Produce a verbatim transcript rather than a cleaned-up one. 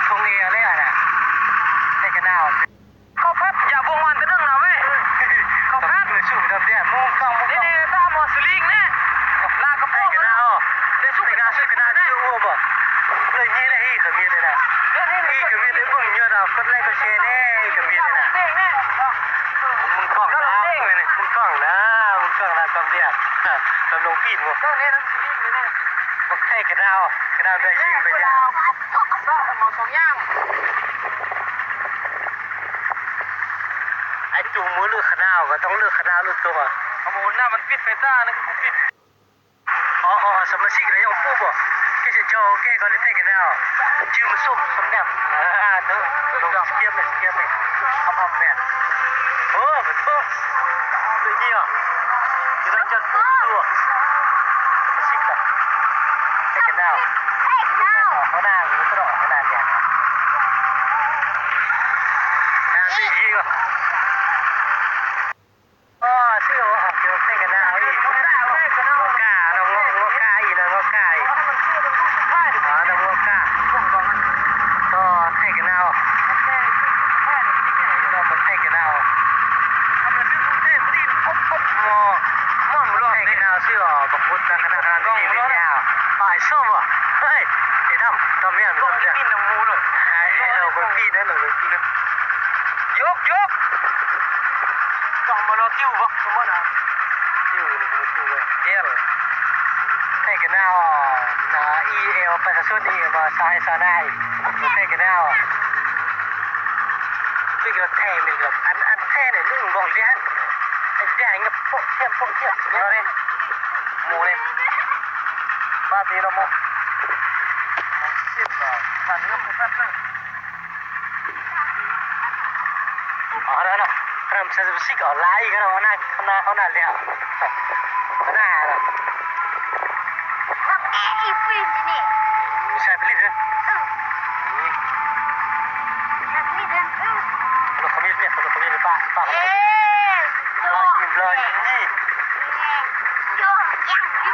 Không nghe đấy à nè. Take it out. ข้าวผัด อย่าบ่งวันตะนึงนะเว้ย ข้าวผัด Không nghe sụp đập đen, mông cong, mông cong. Nè, nè, ta mò sling nè. Là cái bông. Take it out. Để sụp. Take it out, take it out, chưa ua bò. Đây nhé, đây, ý khởi miệt đây nè. Ý khởi miệt đấy, bông nhớ nào, cất like, cất share nè, ý khởi miệt đây nè. Mông cong nè, mông cong nè, mông cong nè, cong đen. Cong lông pin mông. Take it out, take it out, đây, ý khởi miệt. ไอ้จูงมือเลือกขนาวก็ต้องเลือกขนาวลูกตัว เอาหมดหน้ามันปิดไปต้านั่นก็กูปิด อ๋อ อ๋อ สมาชิกเรายังพูดบ่ แกจะเจ้าแกก็เลยเตะกันแล้ว ชื่อมันส้มส้มแนบ อ่า เนอะ ลองเทียบเลย เทียบเลย เอาพร้อมแม่ เออ มันส้ม เลยเนี่ย ที่เราจะตัว สมาชิกอะ เตะกันแล้ว หัวหน้า หัวหน้า หัวหน้าเนี่ย อ่า ดีดีกว่า Ơ, sư ổ học trường tê cái nào đi. Ngô ca, nó ngô, ngô ca ý, nó ngô ca ý. Ờ, nó ngô ca. Ờ, tê cái nào. Nó một tê cái nào. Mò, mò một tê cái nào sư ổ, bọc bút ra cái nào, cái nào, cái nào. Phải sớm à. Ê, để đâm, đâm miệng, đâm miệng. Ai, ai, nó còn pin nữa, nó còn pin nữa. Yok, yok. Tong mo lo tiu wak semua na. Tiu ni, tiu wak. Kel. Tê cái nào, na i eo pa sa sun i ma sa hai sa nai. Tê cái nào. Tê cái tê mi cái an an tê này lu ngong lian. Ai dia ngep pok tiam pok tiam. Yo ni. Mu ni. Ba ti lo mu. Sit ba. Kan ngep pok tiam. Ora no, ora msa bisi ko lai ko na na na lia. Na na. Oke, ibu ini. Bisa beli deh.